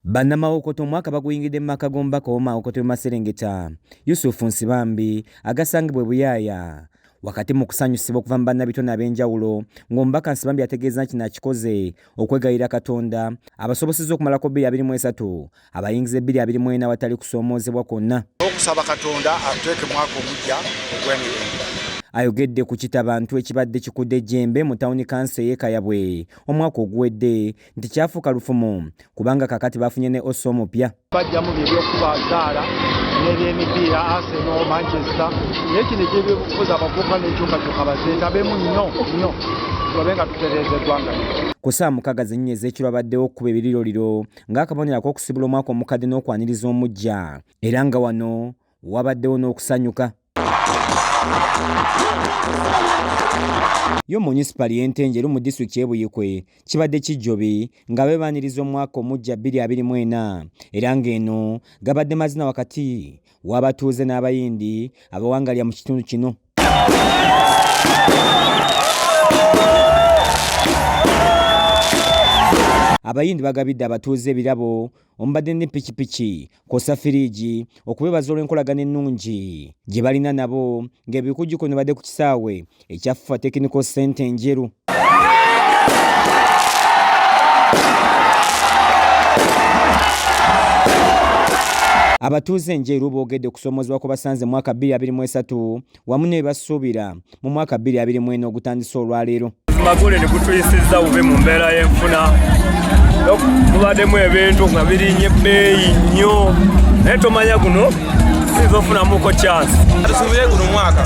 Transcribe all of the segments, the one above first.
Bannamawokota omwaka baguyingidde mu maka g'omubaka ow'Mawokota w'e Maserengeta, Yusufu Nsibambi, agasangibwa e Buyaaya, wakati mu kusanyusibwa okuva mu bannabitone ab'enjawulo, ng'omubaka Nsibambi ategeeza nti nakikoze okwegayirira Katonda abasobosezza okumalako 2023, abayingize 2024 awatali kusoomoozebwa kwonna. Okusaba Katonda atuteeke mwaka omuggya ogw'emirembe. Ayogedde ku kitabantu ekibadde kikudde ejjembe mu tawuni kanso ey'e Kayabwe omwaka oguwedde nti kyafuuka lufumo kubanga kakati bafunye ne OC omupya. Bajjamu byebyokuba zaala n'ebyemipiira, Arsenal, Manchester, naye kino ekyebyobufuzi, abavubuka n'enkyukakyuka bazeetabemu nnyo nnyo, tulabe nga tutereeza eggwanga. Ku ssaawa 6 zennyini ez'ekiro abaddewo okukuba ebiriroliro ng'akabonero ak'okusibula omwaka omukadde n'okwaniriza omuggya, era nga wano wabaddewo n'okusanyuka. Yo munisipali y'Entenjeru mu disitulikiti y'e Buikwe kibadde kijjobi nga beebaaniriza omwaka omuggya 2024, era ng'eno gabadde mazina wakati w'abatuuze n'Abayindi abawangalira mu kitundu kino. Abayindi bagabidde abatuuze ebirabo omubadde ne pikipiki kw'ossa firiigi okubeebaza olw'enkolagana ennungi gye balina nabo, ng'ebikujjuko bino badde ku kisaawe ekya FUFA Technical Center Enjeru. Abatuuze Enjeru boogedde okusoomoozebwa kwe basanze mu mwaka 2023 wamu ne basuubira mu mwaka 2024 ogutandise olwaleero. Magule ne gutuyisizza bubi mu mbeera y'enfuna, mubaddemu ebintu nga birinye ebbeeyi nnyo, naye tomanya guno siyinza ofunamuko chance. Tusuubire guno omwaka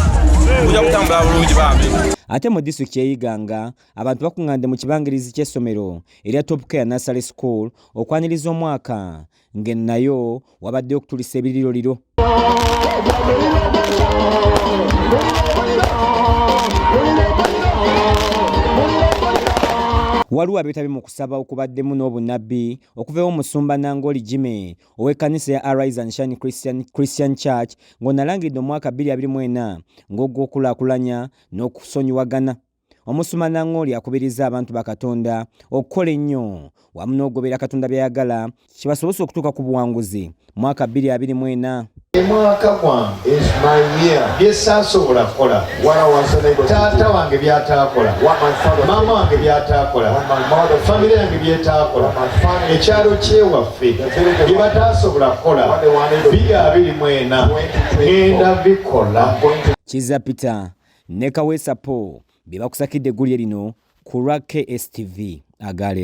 gujja kutambula bulungi bambi. Ate mu disitulikiti y'e Iganga abantu bakuŋŋaanidde mu kibangirizi ky'essomero erya Top Care Nursery School okwaniriza omwaka, ng'eno nayo wabaddeyo okutulisa ebiriroliro. Waliwo abeetabye mu kusaba okubaddemu n'obunnabbi okuva ew'omusumba Nangoli Jimmy ow'ekkanisa ya Arise and Shine Christian Church, ng'ono alangiridde omwaka 2024 ng'ogw'okulaakulanya n'okusonyiwagana. Omusumba Nangoli akubirizza abantu ba Katonda okukola ennyo wamu n'okugobera Katonda by'ayagala kibasobose okutuuka ku buwanguzi mwaka 2024. Emwaka gwange bye saasobola kukola, taata wange by'ataakola, maama wange by'ataakola, famire yange by'etaakola, ekyalo kyewaffe bye bataasobola kukola, 2024 ngenda bikola. Kizza Peter ne Kaweesa Paul bye bakusakidde eggulire lino ku lwa KSTV agaleero.